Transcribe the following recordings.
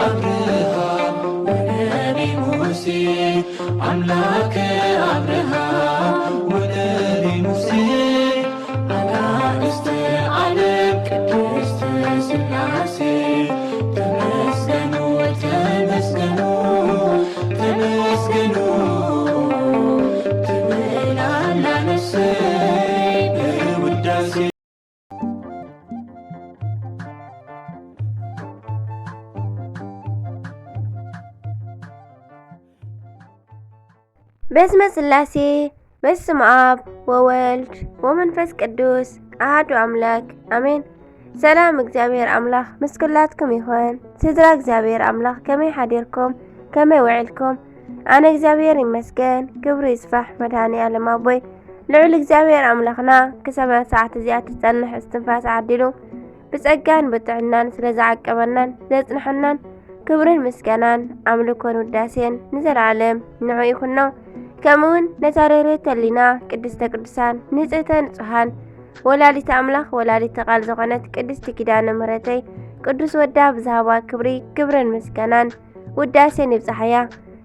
አብርሃም ወነቢ ሙሴ፣ አምላከ አብርሃም ወነቢ ሙሴ፣ አጋእዝተ ዓለም ቅድስት ሥላሴ፣ ተመስገኑ፣ ተመስገኑ፣ ተመስገኑ ትብል ኣላ ነፍሰይ በውዳሴ። በስመ ሥላሴ፣ በስመ አብ ወወልድ ወመንፈስ ቅዱስ አሐዱ አምላክ አሜን። ሰላም እግዚኣብሔር ኣምላኽ ምስ ኩላትኩም ይኹን። ስድራ እግዚኣብሔር ኣምላኽ ከመይ ሓዲርኩም? ከመይ ውዒልኩም? ኣነ እግዚኣብሔር ይመስገን፣ ክብሩ ይስፋሕ መድኃኔ ዓለም ኣቦይ። ልዑል እግዚኣብሔር ኣምላኽና ክሳብ ሰዓት እዚኣ ትጸንሕ እስትንፋስ ዓዲሉ ብጸጋን ብጥዕናን ስለ ዝዓቀበናን ዘጽንሐናን ክብርን ምስጋናን ኣምልኮን ውዳሴን ንዘለዓለም ንዑ ይኹኖ። ከምኡውን ነታ ርህርህቲ ህሊና ቅድስተ ቅዱሳን ንጽህተ ንጹሃን ወላዲተ ኣምላኽ ወላዲተ ቃል ዝኾነት ቅድስቲ ኪዳነ ምሕረተይ ቅዱስ ወዳ ብዝሃባ ክብሪ ክብርን ምስጋናን ውዳሴን ይብጽሓያ።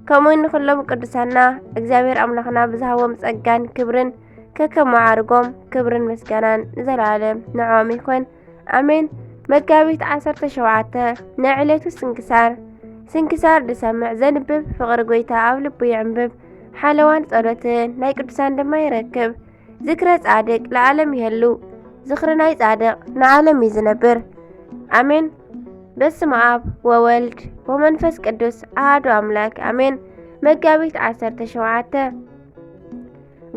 ከምኡውን ንኹሎም ቅዱሳና እግዚኣብሔር ኣምላኽና ብዝሃቦም ጸጋን ክብርን ከከም መዓርጎም ክብርን ምስጋናን ንዘለዓለም ንዕኦም ይኹን። ኣሜን። መጋቢት ዓሰርተ ሸውዓተ ናይ ዕለቱ ስንክሳር። ስንክሳር ዝሰምዕ ዘንብብ ፍቕሪ ጐይታ ኣብ ልቡ ይዕንብብ። ሓለዋን ጸሎትን ናይ ቅዱሳን ድማ ይረክብ። ዝክረ ጻድቅ ለዓለም ይሄሉ። ዝኽሪ ናይ ጻድቅ ንዓለም እዩ ዝነብር። ኣሜን። በስመ አብ ወወልድ ወመንፈስ ቅዱስ አሐዱ አምላክ አሜን። መጋቢት ዓሰርተ ሸውዓተ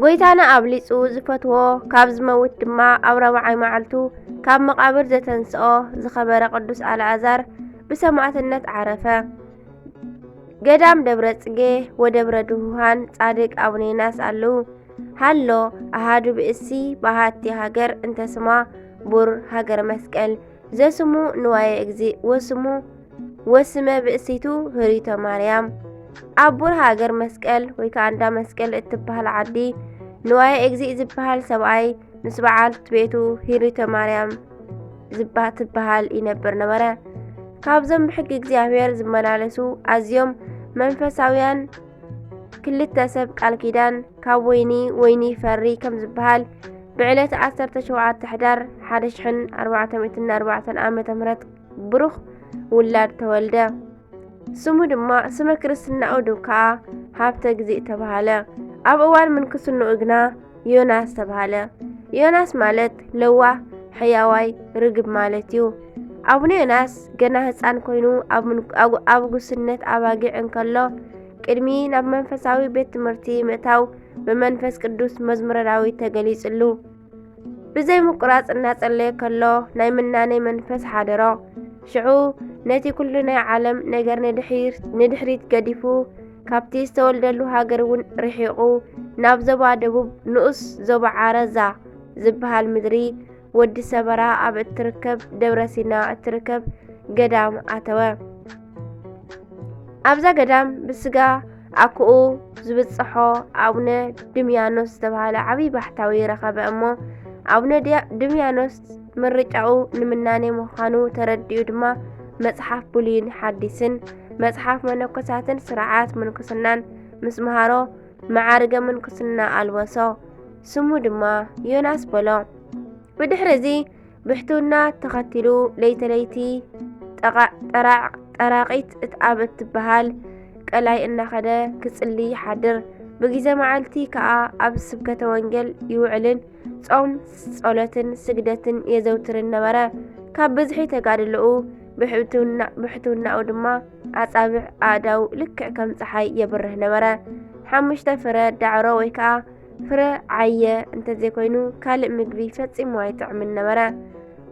ጐይታና ኣብሊጹ ዝፈትዎ ካብ ዝመውት ድማ ኣብ ራብዓይ መዓልቱ ካብ መቓብር ዘተንስኦ ዝኸበረ ቅዱስ ኣልዓዛር ብሰማዕትነት ዓረፈ። ገዳም ደብረ ጽጌ ወደብረ ድሁሃን ጻድቅ ኣቡነ ዮናስ ኣለዉ። ሃሎ ኣሃዱ ብእሲ ባሃቲ ሃገር እንተ ስማ ቡር ሃገረ መስቀል ዘስሙ ንዋየ እግዚእ ወስሙ ወስመ ብእሲቱ ህሪቶ ማርያም። ኣብ ቡር ሃገር መስቀል ወይ ከኣ እንዳ መስቀል እትበሃል ዓዲ ንዋየ እግዚእ ዝበሃል ሰብኣይ ምስ በዓልቲ ቤቱ ሂሪቶ ማርያም ዝባ-፣ ትበሃል ይነብር ነበረ። ካብዞም ብሕጊ እግዚኣብሔር ዝመላለሱ ኣዝዮም መንፈሳውያን ክልተ ሰብ ቃል ኪዳን ካብ ወይኒ ወይኒ ይፈሪ ከም ዝበሃል ብዕለት ዓሰርተ ሸውዓተ ሕዳር ሓደ ሽሕን ኣርባዕተ ሚእትን ኣርባዕተን ዓመተ ምህረት ብሩኽ ውላድ ተወልደ። ስሙ ድማ፣ ስመ ክርስትናኡ ድም ከኣ ሃብተ እግዚእ ተባሃለ። ኣብ እዋን ምንክስንኡ ግና ዮናስ ተባሃለ። ዮናስ ማለት ለዋህ፣ ሕያዋይ፣ ርግብ ማለት እዩ። ኣቡነ ዮናስ ገና ህጻን ኮይኑ ኣብ ምን-፣ ኣብ፣ ኣብ ጉስነት ኣባጊዕ እንከሎ፣ ቅድሚ ናብ መንፈሳዊ ቤት ትምህርቲ ምእታው ብመንፈስ ቅዱስ መዝሙረ ዳዊት ተገሊጽሉ። ብዘይ ምቁራጽ እናጸለየ ከሎ ናይ ምናኔ መንፈስ ሓደሮ። ሽዑ ነቲ ኩሉ ናይ ዓለም ነገር ንድሒር-፣ ንድሕሪት ገዲፉ ካብቲ ዝተወልደሉ ሃገር እውን ርሒቑ ናብ ዞባ ደቡብ ንኡስ ዞባ ዓረዛ ዝበሃል ምድሪ ወዲ ሰበራ ኣብ እትርከብ ደብረ ሲና እትርከብ ገዳም ኣተወ። ኣብዛ ገዳም ብስጋ ኣኩኡ ዝብጽሖ ኣቡነ ድምያኖስ ዝተባህለ ዓብዪ ባሕታዊ ረኸበ እሞ፣ ኣቡነ ድያ-፣ ድምያኖስ ምርጫኡ ንምናኔ ምዃኑ ተረዲኡ ድማ መጽሓፍ ብሉይን ሓዲስን፣ መጽሓፍ መነኮሳትን ስርዓት ምንኩስናን ምስ መሃሮ፣ መዓርገ ምንኩስና ኣልበሶ። ስሙ ድማ ዮናስ በሎ። ብድሕሪ እዚ ብሕትውና ተኸቲሉ ለይቲ ለይቲ ጠቓ-፣ ጠራዕ-፣ ጠራቒት እት-፣ ኣብ እትበሃል ቀላይ እናኸደ ክጽሊ ይሓድር። ብግዜ መዓልቲ ከኣ ኣብ ስብከተ ወንጌል ይውዕልን ጾም፣ ጸሎትን ስግደትን የዘውትርን ነበረ። ካብ ብዝሒ ተጋድሎኡ ብሕትውና-፣ ብሕትውናኡ ድማ ኣጻብዕ ኣእዳው ልክዕ ከም ጸሓይ የብርህ ነበረ። ሓሙሽተ ፍረ ዳዕሮ ወይ ከኣ ፍረ ዓየ እንተዘይኮይኑ ካልእ ምግቢ ፈጺሙ ኣይጥዕምን ነበረ።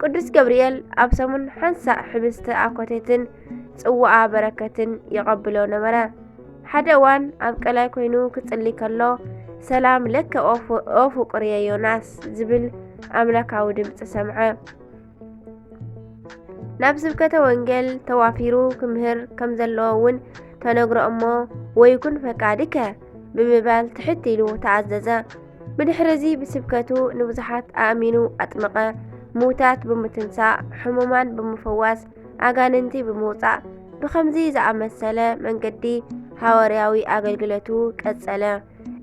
ቅዱስ ገብርኤል ኣብ ሰሙን ሓንሳእ ሕብስተ ኣኮቴትን ጽዋኣ በረከትን ይቐብሎ ነበረ። ሓደ እዋን ኣብ ቀላይ ኮይኑ ክጽሊ ከሎ፣ "ሰላም ለከ ኦ ፍ-፣ ኦ ፍቁርየ ዮናስ" ዝብል ኣምላካዊ ድምጺ ሰምዐ። ናብ ስብከተ ወንጌል ተዋፊሩ ክምህር ከም ዘለዎ እውን ተነግሮ እሞ፣ "ወይኩን ፈቃድከ" ብምባል ትሕት ኢሉ ተኣዘዘ። ብድሕሪ እዚ ብስብከቱ ንብዙሓት ኣእሚኑ ኣጥመቐ። ምዉታት ብምትንሳእ፣ ሕሙማን ብምፍዋስ፣ ኣጋንንቲ ብምውጻእ፣ ብኸምዚ ዝኣመሰለ መንገዲ ሃዋርያዊ ኣገልግሎቱ ቀጸለ።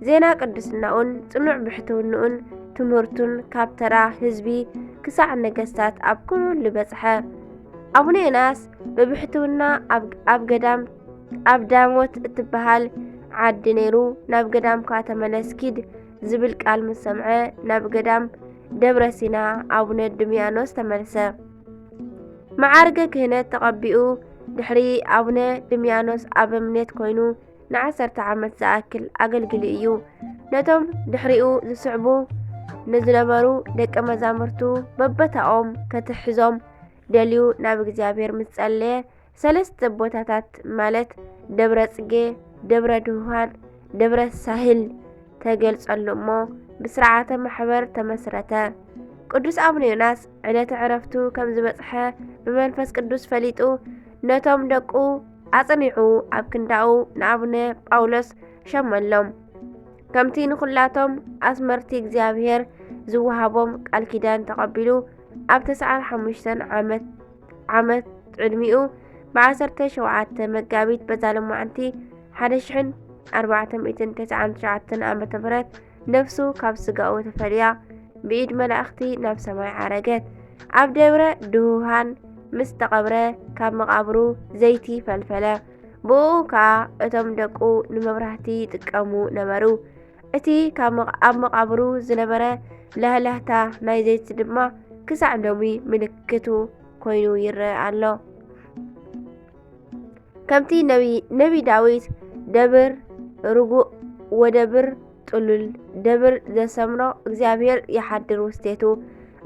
ዜና ቅድስናኡን ጽኑዕ ብሕትውንኡን ትምህርቱን ካብ ተራ ህዝቢ ክሳዕ ነገስታት ኣብ ኩሉ በጽሐ። ኣቡነ ዮናስ ብብሕትውና ኣብ፣ ኣብ ገዳም፣ ኣብ ዳሞት እትበሃል ዓዲ ነይሩ፣ ናብ ገዳምካ ተመለስ ኪድ ዝብል ቃል ምስ ሰምዐ ናብ ገዳም ደብረ ሲና ኣቡነ ድምያኖስ ተመልሰ። መዓርገ ክህነት ተቐቢኡ ድሕሪ ኣቡነ ድምያኖስ ኣበምኔት ኮይኑ ንዓሰርተ ዓመት ዝኣክል ኣገልጊሉ እዩ። ነቶም ድሕሪኡ ዝስዕቡ ንዝነበሩ ደቀ መዛሙርቱ በቦታኦም ከትሕዞም ደልዩ ናብ እግዚኣብሔር ምስ ጸለየ፣ ሰለስተ ቦታታት ማለት ደብረ ጽጌ፣ ደብረ ድሁሃን፣ ደብረ ሳህል ተገልጸሉ እሞ ብስርዓተ ማሕበር ተመስረተ። ቅዱስ ኣቡነ ዮናስ ዕለተ ዕረፍቱ ከም ዝበጽሐ ብመንፈስ ቅዱስ ፈሊጡ ነቶም ደቁ ኣጽኒዑ ኣብ ክንዳኡ ንኣቡነ ጳውሎስ ሸመሎም። ከምቲ ንኹላቶም ኣስመርቲ እግዚኣብሔር ዝወሃቦም ቃል ኪዳን ተቐቢሉ ኣብ ተስዓን ሓሙሽተን ዓመት ዓመት ዕድሚኡ ብ ዓሰርተ ሸውዓተ መጋቢት በዛ ሎማዕንቲ ሓደ ሽሕን ኣርባዕተ ሚእትን ተስዓን ትሽዓተን ዓመተ ምህረት ነፍሱ ካብ ስጋኡ ተፈልያ ብኢድ መላእኽቲ ናብ ሰማይ ዓረገት። ኣብ ደብረ ድሁሃን ምስ ተቐብረ ካብ መቓብሩ ዘይቲ ፈልፈለ። ብኡ ከኣ እቶም ደቁ ንመብራህቲ ይጥቀሙ ነበሩ። እቲ ካብ መቕ-፣ ኣብ መቓብሩ ዝነበረ ላህላህታ ናይ ዘይቲ ድማ ክሳዕ ሎሚ ምልክቱ ኮይኑ ይረአ ኣሎ። ከምቲ ነቢ፣ ነቢ ዳዊት ደብር ርጉእ ወደብር ጥሉል ደብር ዘሰምሮ እግዚኣብሔር ይሓድር ውስቴቱ።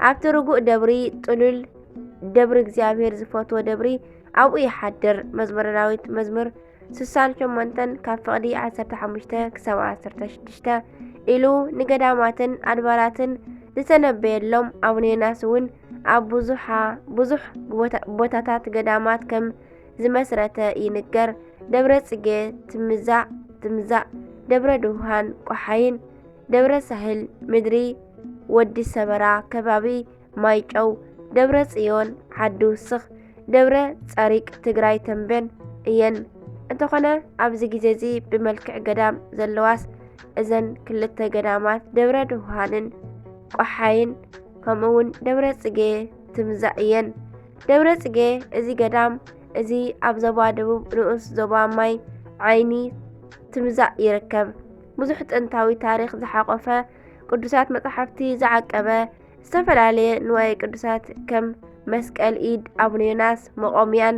ኣብቲ ርጉእ ደብሪ ጥሉል ደብሪ እግዚኣብሔር ዝፈትዎ ደብሪ ኣብኡ ይሓድር። መዝሙረ ዳዊት መዝሙር ስሳን ሸሞንተን ካብ ፍቕዲ ዓሰርተ ሓሙሽተ ክሳብ ዓሰርተ ሽዱሽተ ኢሉ ንገዳማትን ኣድባራትን ዝተነበየሎም ኣቡነ ዮናስ እውን ኣብ ብዙሓ-፣ ብዙሕ ቦታ-፣ ቦታታት ገዳማት ከም ዝመስረተ ይንገር። ደብረ ጽጌ ትምዛእ፣ ትምዛእ፣ ደብረ ድውሃን ቆሓይን፣ ደብረ ሳህል ምድሪ ወዲ ሰበራ ከባቢ ማይጨው፣ ደብረ ጽዮን ዓዲ ውስኽ፣ ደብረ ጸሪቅ ትግራይ ተምቤን እየን። እንተኾነ ኣብዚ ግዜ እዚ ብመልክዕ ገዳም ዘለዋስ እዘን ክልተ ገዳማት ደብረ ድውሃንን ቆሓይን ከምኡ እውን ደብረ ጽጌ ትምዛእ እየን። ደብረ ጽጌ እዚ ገዳም እዚ ኣብ ዞባ ደቡብ ንኡስ ዞባ ማይ ዓይኒ ትምዛእ ይርከብ። ብዙሕ ጥንታዊ ታሪኽ ዝሓቖፈ ቅዱሳት መጻሕፍቲ ዝዓቀበ ዝተፈላለየ ንዋየ ቅዱሳት ከም መስቀል ኢድ ኣቡነ ዮናስ፣ መቖምያን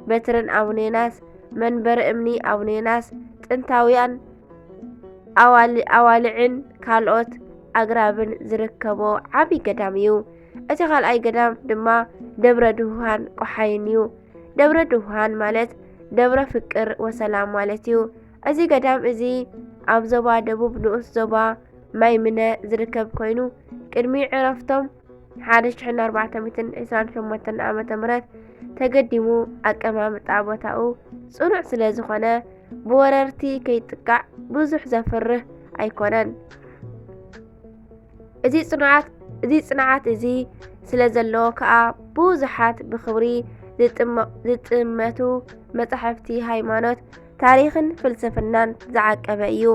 በትርን ኣቡነ ዮናስ፣ መንበሪ እምኒ ኣቡነ ዮናስ፣ ጥንታውያን ኣዋል-፣ ኣዋልዕን ካልኦት ኣግራብን ዝርከቦ ዓቢ ገዳም እዩ። እቲ ካልኣይ ገዳም ድማ ደብረ ድሁሃን ቆሓይን እዩ። ደብረ ድሁሃን ማለት ደብረ ፍቅር ወሰላም ማለት እዩ። እዚ ገዳም እዚ ኣብ ዞባ ደቡብ ንኡስ ዞባ ማይ ምነ ዝርከብ ኮይኑ፣ ቅድሚ ዕረፍቶም ሓደ ሽሕን ኣርባዕተ ሚእትን ዕስራን ሸሞንተን ዓመተ ምህረት ተገዲሙ ኣቀማምጣ ቦታኡ ጽኑዕ ስለ ዝኾነ፣ ብወረርቲ ከይጥቃዕ ብዙሕ ዘፍርህ ኣይኮነን። እዚ ጽንዓት፣ እዚ ጽንዓት እዚ ስለ ዘለዎ ከኣ ብዙሓት ብኽብሪ ዝጥመ-፣ ዝጥመቱ መጻሕፍቲ ሃይማኖት፣ ታሪኽን ፍልስፍናን ዝዓቀበ እዩ።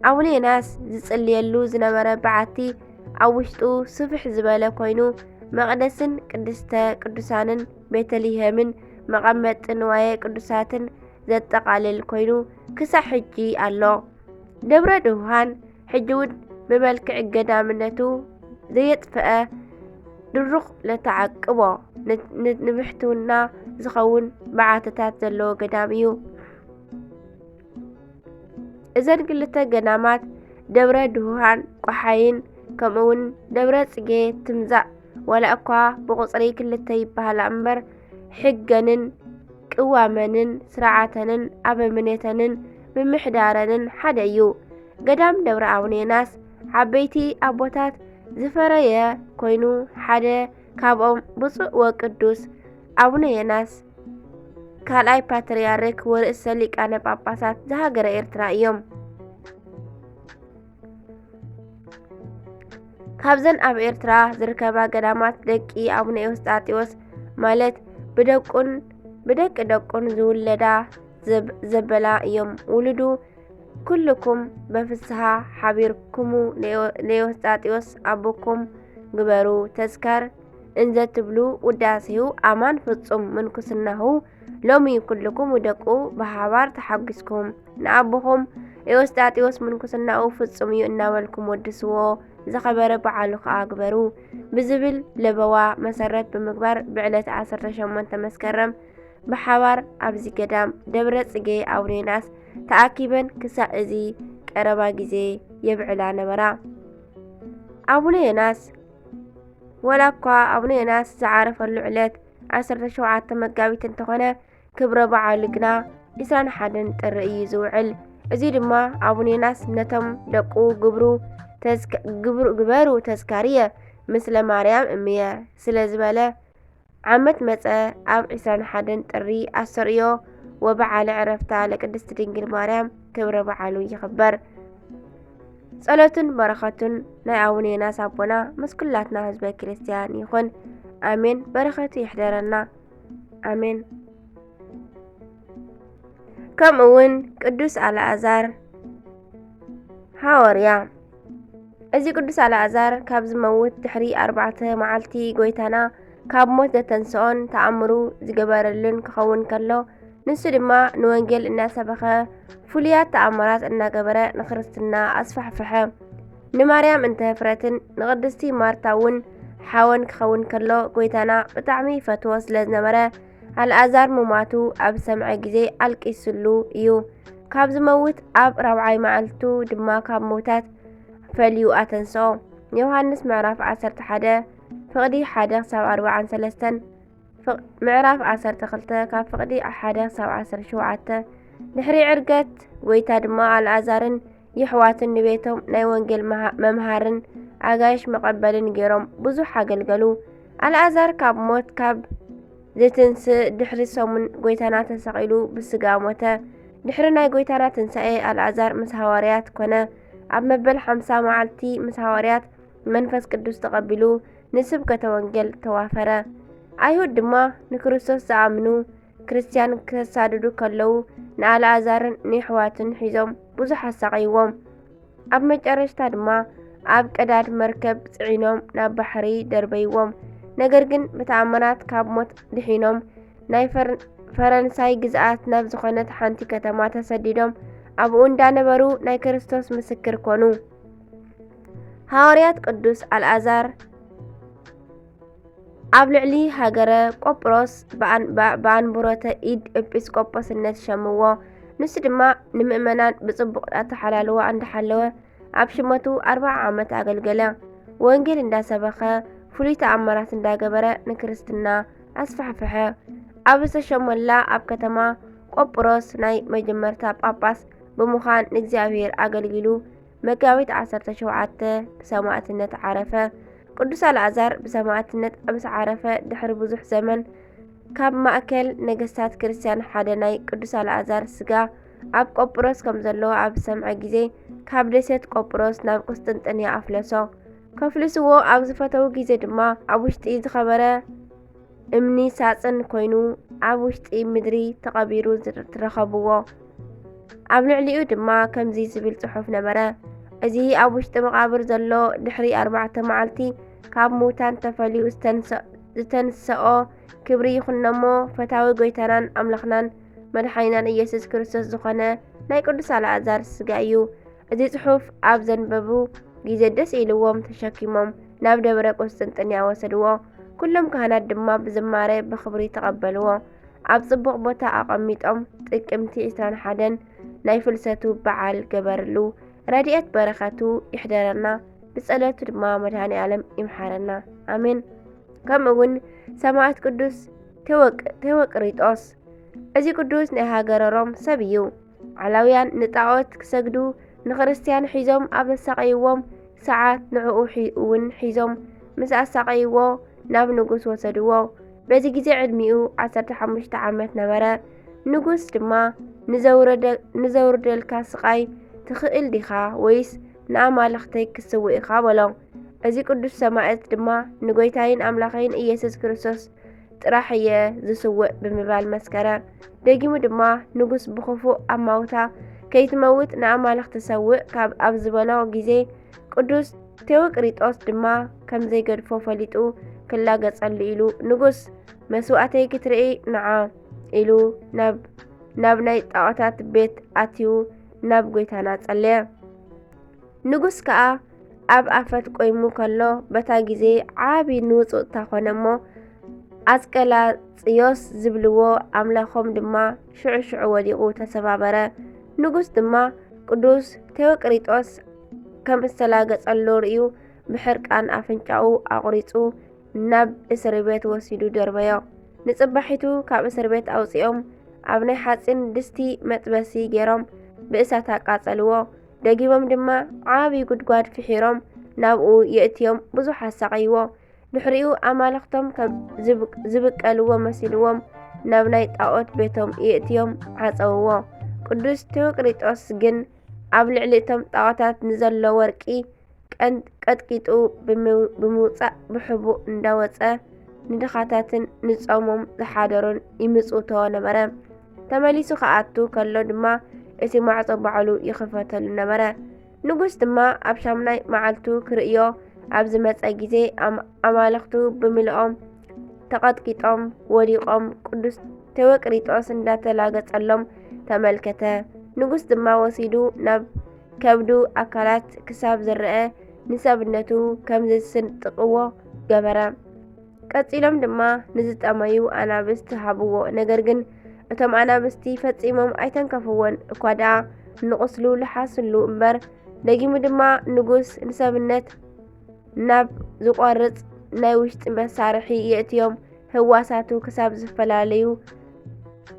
ኣቡነ ዮናስ ዝጽልየሉ ዝነበረ በዓቲ ኣብ ውሽጡ ስፍሕ ዝበለ ኮይኑ፣ መቕደስን ቅድስተ ቅዱሳንን ቤተልሔምን መቐመጢ ንዋየ ቅዱሳትን ዘጠቓልል ኮይኑ ክሳዕ ሕጂ ኣሎ። ደብረ ድውሃን ሕጂ እውን ብመልክዕ ገዳምነቱ ዘየጥፍአ ድሩቕ ለተዓቅቦ ን-፣ ን-፣ ንብሕትውና ዝኸውን በዓትታት ዘለዎ ገዳም እዩ። እዘን ክልተ ገዳማት ደብረ ድሁሃን ቆሓይን ከምኡ እውን ደብረ ጽጌ ትምዛእ ዋላ እኳ ብቑጽሪ ክልተ ይበሃላ እምበር ሕገንን ቅዋመንን ስርዓተንን ኣበምኔተንን ምምሕዳረንን ሓደ እዩ። ገዳም ደብረ ኣቡነ ዮናስ ዓበይቲ ኣቦታት ዝፈረየ ኮይኑ ሓደ ካብኦም ብፁዕ ወቅዱስ ኣቡነ ዮናስ ካልኣይ ፓትርያርክ ወርእሰ ሊቃነ ጳጳሳት ዘሃገረ ኤርትራ እዮም። ካብዘን ኣብ ኤርትራ ዝርከባ ገዳማት ደቂ ኣቡነ ኤውስጣቴዎስ ማለት ብደቁን ብደቂ ደቁን ዝውለዳ ዘብ-፣ ዘበላ እዮም። ውሉዱ ኩልኩም በፍስሃ ሓቢርኩሙ ንኤዎ-፣ ንኤዎስጣቴዎስ ኣቦኩም ግበሩ። ተዝካር እንዘ ትብሉ ውዳሴሁ ኣማን ፍጹም ምንኩስናሁ ሎሚ ኩልኩም ውደቁ ብሓባር ተሓጒስኩም ንኣቦኹም ኤዎስጣቴዎስ ምንኩስናኡ ፍጹም እዩ እናበልኩም ወድስዎ፣ ዝኸበረ በዓሉ ከኣ ግበሩ ብዝብል ለበዋ መሰረት ብምግባር ብዕለት ዓሰርተ ሸሞንተ መስከረም ብሓባር ኣብዚ ገዳም ደብረ ጽጌ ኣቡነ ዮናስ ተኣኪበን ክሳዕ እዚ ቀረባ ግዜ የብዕላ ነበራ። ኣቡነ ዮናስ ዋላ እኳ ኣቡነ ዮናስ ዝዓረፈሉ ዕለት ዓሰርተ ሸውዓተ መጋቢት እንተኾነ፣ ክብረ በዓሉ ግና ዕስራን ሓደን ጥሪ እዩ ዝውዕል። እዚ ድማ ኣቡነ ዮናስ ነቶም ደቁ ግብሩ ተዝከ-፣ ግብሩ፣ ግበሩ ተዝካርየ ምስለ ማርያም እምየ ስለ ዝበለ፣ ዓመት መጸ ኣብ ዕስራን ሓደን ጥሪ ኣስተርእዮ ወበዓለ ዕረፍታ ለቅድስት ድንግል ማርያም ክብረ በዓሉ ይኽበር። ጸሎቱን በረኸቱን ናይ ኣቡነ ዮናስ ኣቦና ምስ ኩላትና ህዝበ ክርስቲያን ይኹን። ኣሜን። በረኸቱ ይሕደረና። ኣሜን። ከምኡ እውን ቅዱስ ኣልኣዛር ሃዋርያ። እዚ ቅዱስ ኣልኣዛር ካብ ዝመውት ድሕሪ ኣርባዕተ መዓልቲ ጎይታና ካብ ሞት ዘተንስኦን ተኣምሩ ዝገበረሉን ክኸውን ከሎ፣ ንሱ ድማ ንወንጌል እናሰበኸ ፍሉያት ተኣምራት እናገበረ ንክርስትና ኣስፋሕፍሐ። ንማርያም እንተፍረትን ንቅድስቲ ማርታ እውን ሓወን ክኸውን ከሎ፣ ጎይታና ብጣዕሚ ይፈትዎ ስለ ዝነበረ፣ ኣልኣዛር ምሟቱ ኣብ ዝሰምዐ ግዜ ኣልቂስሉ እዩ። ካብ ዝመውት ኣብ ራብዓይ መዓልቱ ድማ ካብ ምውታት ፈልዩ ኣተንስኦ። ዮሃንስ ምዕራፍ ዓሰርተ ሓደ ፍቕዲ ሓደ ክሳብ ኣርብዓን ሰለስተን፣ ፍቕ-፣ ምዕራፍ ዓሰርተ ክልተ ካብ ፍቕዲ ሓደ ክሳብ ዓሰርተ ሸውዓተ። ድሕሪ ዕርገት ጎይታ ድማ ኣልኣዛርን የሕዋትን ንቤቶም ናይ ወንጌል መሃ-፣ መምሃርን ኣጋይሽ መቐበልን ገይሮም ብዙሕ ኣገልገሉ። ኣልኣዛር ካብ ሞት ካብ ዝትንስእ ድሕሪ ሰሙን ጎይታና ተሰቒሉ ብስጋ ሞተ። ድሕሪ ናይ ጎይታና ትንሳኤ ኣልኣዛር ምስ ሃዋርያት ኮነ። ኣብ መበል ሓምሳ መዓልቲ ምስ ሃዋርያት መንፈስ ቅዱስ ተቐቢሉ ንስብከተ ወንጌል ተዋፈረ። ኣይሁድ ድማ ንክርስቶስ ዝኣምኑ ክርስትያን ከሳድዱ ከለዉ ንኣልኣዛርን ንየሕዋቱን ሒዞም ብዙሕ ኣሳቐይዎም። ኣብ መጨረሽታ ድማ ኣብ ቀዳድ መርከብ ጽዒኖም ናብ ባሕሪ ደርበይዎም። ነገር ግን ብተኣምራት ካብ ሞት ድሒኖም ናይ ፈር-፣ ፈረንሳይ ግዝኣት ናብ ዝኾነት ሓንቲ ከተማ ተሰዲዶም ኣብኡ እንዳነበሩ ናይ ክርስቶስ ምስክር ኮኑ። ሃዋርያት ቅዱስ ኣልኣዛር ኣብ ልዕሊ ሃገረ ቆጵሮስ ብኣን-፣ ብ-፣ ብኣንብሮተ ኢድ ኤጲስቆጶስነት ሸምዎ። ንሱ ድማ ንምእመናን ብጽቡቕ ኣተሓላልዋ እንዳሓለወ ኣብ ሽመቱ ኣርብዓ ዓመት ኣገልገለ። ወንጌል እንዳሰበኸ ፍሉይ ተኣምራት እንዳገበረ ንክርስትና ኣስፋሕፍሐ። ኣብ ዝተሸመላ ኣብ ከተማ ቆጵሮስ ናይ መጀመርታ ጳጳስ ብምዃን ንእግዚኣብሔር ኣገልጊሉ መጋቢት ዓሰርተ ሸውዓተ ብሰማዕትነት ዓረፈ። ቅዱስ ኣልኣዛር ብሰማዕትነት ኣብ ዝዓረፈ ድሕሪ ብዙሕ ዘመን፣ ካብ ማእከል ነገስታት ክርስትያን ሓደ ናይ ቅዱስ ኣልኣዛር ስጋ ኣብ ቆጵሮስ ከም ዘሎ ኣብ ዝሰምዐ ግዜ፣ ካብ ደሴት ቆጵሮስ ናብ ቁስጥንጥንያ ኣፍለሶ። ከፍልስዎ ኣብ ዝፈተዉ ግዜ ድማ፣ ኣብ ውሽጢ ዝኸበረ እምኒ ሳጽን ኮይኑ ኣብ ውሽጢ ምድሪ ተቐቢሩ ዝር-፣ ትረኸብዎ። ኣብ ልዕሊኡ ድማ ከምዚ ዝብል ጽሑፍ ነበረ፣ እዚ ኣብ ውሽጢ መቓብር ዘሎ ድሕሪ ኣርባዕተ መዓልቲ ካብ ምውታን ተፈልዩ ዝተንሰ-፣ ዝተንሰኦ ክብሪ ይኹኖሞ፣ ፈታዊ ጎይታናን ኣምላኽናን መድሓኒናን ኢየሱስ ክርስቶስ ዝኾነ ናይ ቅዱስ ኣልኣዛር ስጋ እዩ። እዚ ጽሑፍ ኣብ ዘንበቡ ግዜ ደስ ኢልዎም ተሸኪሞም ናብ ደብረ ቁስጥንጥንያ ወሰድዎ። ኩሎም ካህናት ድማ ብዝማሬ ብኽብሪ ተቐበልዎ። ኣብ ጽቡቕ ቦታ ኣቐሚጦም ጥቅምቲ ዕስራን ሓደን ናይ ፍልሰቱ በዓል ገበርሉ። ረድኤት በረኸቱ ይሕደረና፣ ብጸሎቱ ድማ መድኃኔ ዓለም ይምሓረና። ኣሜን። ከምኡ እውን ሰማዕት ቅዱስ ቴዎቅ-፣ ቴዎቅሪጦስ። እዚ ቅዱስ ናይ ሃገረ ሮም ሰብ እዩ። ዓላውያን ንጣዖት ክሰግዱ ንክርስትያን ሒዞም ኣብ ዘሳቐይዎም ሰዓት፣ ንዕኡ ሒ-፣ እውን ሒዞም ምስ ኣሳቐይዎ ናብ ንጉስ ወሰድዎ። በዚ ግዜ ዕድሚኡ ዓሰርተ ሓሙሽተ ዓመት ነበረ። ንጉስ ድማ፣ "ንዘውረደ-፣ ንዘውርደልካ ስቓይ ትኽእል ዲኻ ወይስ ንኣማልኽተይ ክትስውእ ኢኻ?" በሎ። እዚ ቅዱስ ሰማዕት ድማ፣ "ንጎይታይን ኣምላኸይን ኢየሱስ ክርስቶስ ጥራሕ እየ ዝስውእ ብምባል መስከረ። ደጊሙ ድማ ንጉስ ብኽፉእ ኣማውታ ከይትመውት ንኣማልኽቲ ሰውእ ካብ ኣብ ዝበሎ ግዜ ቅዱስ ቴዎቅሪጦስ ድማ ከም ዘይገድፎ ፈሊጡ ክላገጸሉ ኢሉ ንጉስ መስዋእተይ ክትርኢ ንዓ ኢሉ ናብ ናብ ናይ ጣዖታት ቤት ኣትዩ ናብ ጎይታና ጸለየ። ንጉስ ከኣ ኣብ ኣፈት ቆይሙ ከሎ በታ ግዜ ዓቢ ንውጽውጽታ ኮነ እሞ ኣስቀላጽዮስ ዝብልዎ ኣምላኾም ድማ ሽዑ ሽዑ ወዲቑ ተሰባበረ። ንጉስ ድማ ቅዱስ ቴዎቅሪጦስ ከም እተላገጸሉ ርእዩ ብሕርቃን ኣፍንጫኡ ኣቑሪጹ ናብ እስር ቤት ወሲዱ ደርበዮ። ንጽባሒቱ ካብ እስር ቤት ኣውጺኦም ኣብ ናይ ሓጺን ድስቲ መጥበሲ ገይሮም ብእሳት ኣቃጸልዎ። ደጊሞም ድማ ዓቢ ጉድጓድ ፍሒሮም ናብኡ የእትዮም ብዙሕ ኣሳቐይዎ። ድሕሪኡ ኣማልኽቶም ከም ዝብቅ- ዝብቀልዎ መሲልዎም ናብ ናይ ጣዖት ቤቶም የእትዮም ዓጸውዎ። ቅዱስ ቴዎቅሪጦስ ግን ኣብ ልዕሊ እቶም ጣዖታት ንዘሎ ወርቂ ቀን- ቀጥቂጡ ብምው- ብምውጻእ ብሕቡእ እንዳወጸ ንድኻታትን ንጾሞም ዝሓደሩን ይምጽውቶ ነበረ። ተመሊሱ ክኣቱ ከሎ ድማ እቲ ማዕጾ ባዕሉ ይኽፈተሉ ነበረ። ንጉስ ድማ ኣብ ሻምናይ መዓልቱ ክርእዮ ኣብ ዝመጸ ግዜ ኣም- ኣማልኽቱ ብምልኦም ተቐጥቂጦም ወዲቖም ቅዱስ ቴዎቅሪጦስ እንዳተላገጸሎም ተመልከተ። ንጉስ ድማ ወሲዱ ናብ ከብዱ ኣካላት ክሳብ ዝረአ ንሰብነቱ ከም ዝስንጥቕዎ ገበረ። ቀጺሎም ድማ ንዝጠመዩ ኣናብስቲ ሃብዎ። ነገር ግን እቶም ኣናብስቲ ፈጺሞም ኣይተንከፍዎን እኳ ደኣ ንቑስሉ ልሓስሉ እምበር። ደጊሙ ድማ ንጉስ ንሰብነት ናብ ዝቖርጽ ናይ ውሽጢ መሳርሒ የእትዮም ህዋሳቱ ክሳብ ዝፈላለዩ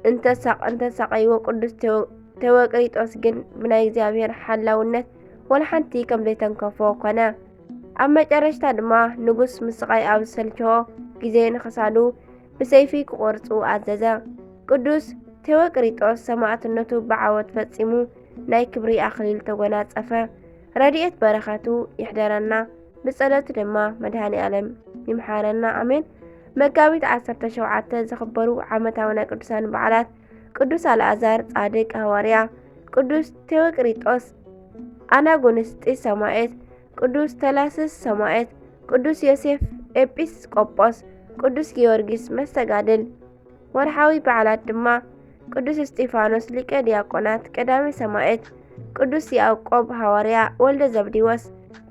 እንተሳቕ- እንተሳቐይዎ ቅዱስ ቴዎ- ቴዎቅሪጦስ ግን ብናይ እግዚኣብሔር ሓላውነት ወላ ሓንቲ ከም ዘይተንከፎ ኮነ። ኣብ መጨረሽታ ድማ ንጉስ ምስቓይ ኣብ ዝሰልቸዎ ግዜ ንኽሳዱ ብሰይፊ ክቖርጹ ኣዘዘ። ቅዱስ ቴዎቅሪጦስ ሰማዕትነቱ ብዓወት ፈጺሙ ናይ ክብሪ ኣኽሊል ተጎናጸፈ። ረድኤት በረኸቱ ይሕደረና። ብጸሎቱ ድማ መድኃኔ ዓለም ይምሓረና። ኣሜን። መጋቢት ዓሰርተ ሸውዓተ ዝኽበሩ ዓመታዊ ናይ ቅዱሳን በዓላት ቅዱስ ኣልኣዛር ጻድቅ ሃዋርያ፣ ቅዱስ ቴዎቅሪጦስ ኣናጎንስጢስ ሰማዕት፣ ቅዱስ ተላስስ ሰማዕት፣ ቅዱስ ዮሴፍ ኤጲስቆጶስ፣ ቅዱስ ጊዮርጊስ መስተጋድል። ወርሓዊ በዓላት ድማ ቅዱስ እስጢፋኖስ ሊቀ ዲያቆናት ቀዳሚ ሰማዕት፣ ቅዱስ ያዕቆብ ሃዋርያ ወልደ ዘብዲዎስ፣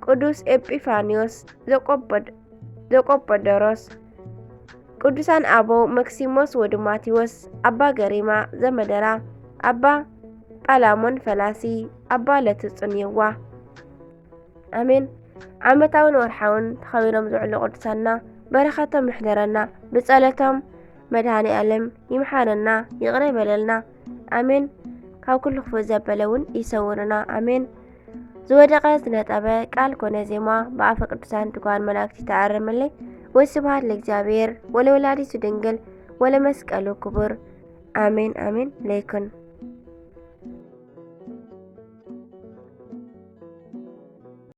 ቅዱስ ኤጲፋንዮስ ዘቆበድ- ዘቆበደሮስ፣ ቅዱሳን ኣበው መክሲሞስ ወድማቴዎስ፣ ኣባ ገሪማ ዘመደራ፣ ኣባ ጳላሞን ፈላሲ፣ ኣባ ለትጹን የዋህ። ኣሜን። ዓመታውን ወርሓውን ተኸቢሮም ዝውዕሉ ቅዱሳንና በረኸቶም ይሕደረና። ብጸሎቶም መድኃኔ ዓለም ይምሓረና፣ ይቕረ ይበለልና። ኣሜን። ካብ ኩሉ ክፉእ ዘበለ እውን ይሰውርና። ኣሜን። ዝወደቐ ዝነጠበ ቃል ኮነ ዜማ ብኣፈ ቅዱሳን ትጓን መላእክቲ ተኣረመለይ። ወስብሐት ለእግዚኣብሔር ወለወላዲቱ ድንግል ወለመስቀሉ ክቡር። ኣሜን ኣሜን ለይኩን።